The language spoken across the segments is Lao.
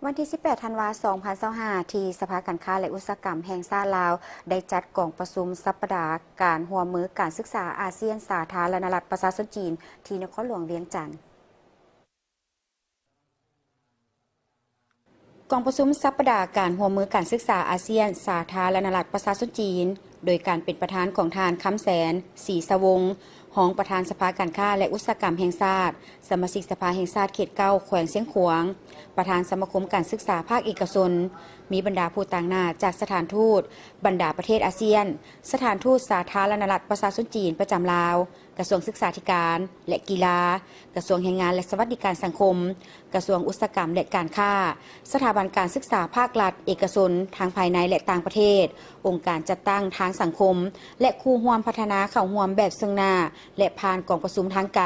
ວັນທີສິບແປດ ທັນວາ ສອງພັນຊາວຫ້າ ທີ່ສະພາການຄ້າ ແລະ ອຸດສາຫະກຳແຫ່ງຊາດລາວ ໄດ້ຈັດກອງປະຊຸມສັບປະດາການຮ່ວມມືການສຶກສາອາຊຽນ ສາທາລະນະລັດປະຊາຊົນຈີນ ທີ່ນະຄອນຫຼວງວຽງຈັນ. ກອງປະຊຸມສັບປະດາການຮ່ວມມືການສຶກສາອາຊຽນ ສາທາລະນະລັດປະຊາຊົນຈີນ ໂດຍການເປັນປະທານຂອງທ່ານ ຄຳແສນ ສີສະວົງ ຮອງປະທານສະພາການຄ້າ ແລະ ອຸດສາຫະກຳແຫ່ງຊາດ, ສະມາຊິກສະພາແຫ່ງຊາດເຂດເກົ້າ ແຂວງຊຽງຂວາງ, ປະທານສະມາຄົມການສຶກສາພາກເອກະຊົນ, ມີບັນດາຜູ້ຕາງໜ້າຈາກສະຖານທູດບັນດາປະເທດອາຊຽນ, ສະຖານທູດສາທາລະນະລັດປະຊາຊົນຈີນປະຈຳລາວ, ກະຊວງສຶກສາທິການ ແລະ ກິລາ, ກະຊວງແຮງງານ ແລະ ສະຫວັດດີການສັງຄົມ, ກະຊວງອຸດສາຫະກຳ ແລະ ການຄ້າ, ສະຖາບັນການສຶກສາພາກລັດ, ເອກະຊົນ ທັງພາຍໃນ ແລະ ຕ່າງປະເທດ, ອົງການຈັດຕັ້ງທາງສັງຄົມ ແລະ ຄູ່ຮ່ວມພັດທະນາເຂົ້າຮ່ວມແບບເຊິ່ງໜ້າ ແລະ ຜ່ານກອງປະຊຸມທາງໄກ.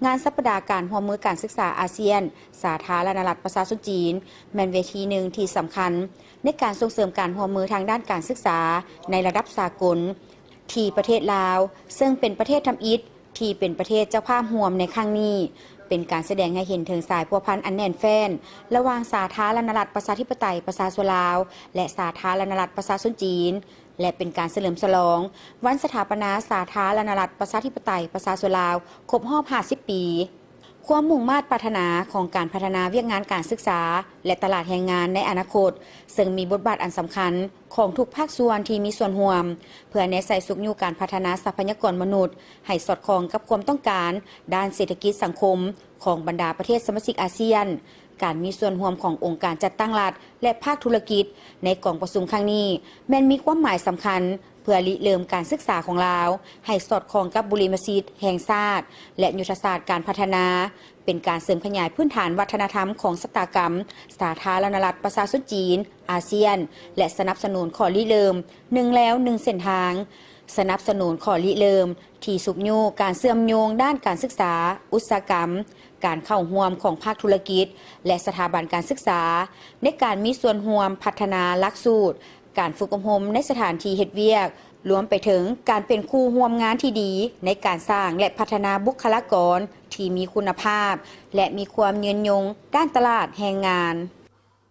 ງານສັບປະດາການຮ່ວມມືການສຶກສາອາຊຽນ ສາທາລະນະລັດປະຊາຊົນຈີນ ແມ່ນເວທີໜຶ່ງທີ່ສຳຄັນ ໃນການສົ່ງເສີມການຮ່ວມມືທາງດ້ານການສຶກສາໃນລະດັບສາກົນ ທີ່ປະເທດລາວ ເຊິ່ງເປັນປະເທດທຳອິດທີ່ເປັນປະເທດເຈົ້າພາບຮ່ວມໃນຄັ້ງນີ້ ເປັນການສະແດງໃຫ້ເຫັນເຖິງສາຍພົວພັນອັນແໜ້ນແຟ້ນ ລະຫວ່າງສາທາລະນະລັດປະຊາທິປະໄຕປະຊາຊົນລາວ ແລະ ສາທາລະນະລັດປະຊາຊົນຈີນ ແລະ ເປັນການສະເຫຼີມສະຫຼອງວັນສະຖາປະນາສາທາລະນະລັດປະຊາທິປະໄຕປະຊາຊົນລາວຄົບຮອບຫ້າສິບປີ. ຄວາມມຸ່ງມາດປາດຖະໜາຂອງການພັດທະນາວຽກງານການສຶກສາ ແລະ ຕະຫຼາດແຮງງານໃນອະນາຄົດ, ເຊິ່ງມີບົດບາດອັນສຳຄັນຂອງທຸກພາກສ່ວນທີ່ມີສ່ວນຮ່ວມ, ເພື່ອແນໃສ່ຊຸກຍູ້ການພັດທະນາຊັບພະຍາກອນມະນຸດໃຫ້ສອດຄ່ອງກັບຄວາມຕ້ອງການດ້ານເສດຖະກິດສັງຄົມຂອງບັນດາປະເທດສະມາຊິກອາຊຽນ. ການມີສ່ວນຮ່ວມຂອງອົງການຈັດຕັ້ງລັດ ແລະ ພາກທຸລະກິດໃນກອງປະຊຸມຄັ້ງນີ້ ແມ່ນມີຄວາມໝາຍສຳຄັນ ເພື່ອລິເລີ່ມການສຶກສາຂອງລາວໃຫ້ສອດຄ່ອງກັບບຸລິມະສິດແຫ່ງຊາດ ແລະ ຍຸດທະສາດການພັດທະນາ, ເປັນການເສີມຂະຫຍາຍພື້ນຖານວັດທະນະທຳຂອງຊະຕາກຳສາທາລະນະລັດປະຊາຊົນຈີນ ອາຊຽນ ແລະ ສະໜັບສະໜູນຂໍ້ລິເລີ່ມໜຶ່ງແລວໜຶ່ງເສັ້ນທາງ, ສະໜັບສະໜູນຂໍ້ລິເລີ່ມທີ່ຊຸກຍູ້ການເຊື່ອມໂຍງດ້ານການສຶກສາ, ອຸດສາຫະກຳ, ການເຂົ້າຮ່ວມຂອງພາກທຸລະກິດ ແລະ ສະຖາບັນການສຶກສາ ໃນການມີສ່ວນຮ່ວມພັດທະນາຫຼັກສູດ ການຝຶກອົບຮົມໃນສະຖານທີ່ເຮັດວຽກ, ລວມໄປເຖິງການເປັນຄູ່ຮ່ວມງານທີ່ດີໃນການສ້າງ ແລະ ພັດທະນາບຸກຄະລາກອນທີ່ມີຄຸນນະພາບ ແລະ ມີຄວາມຍືນຍົງດ້ານຕະຫຼາດແຮງງານ.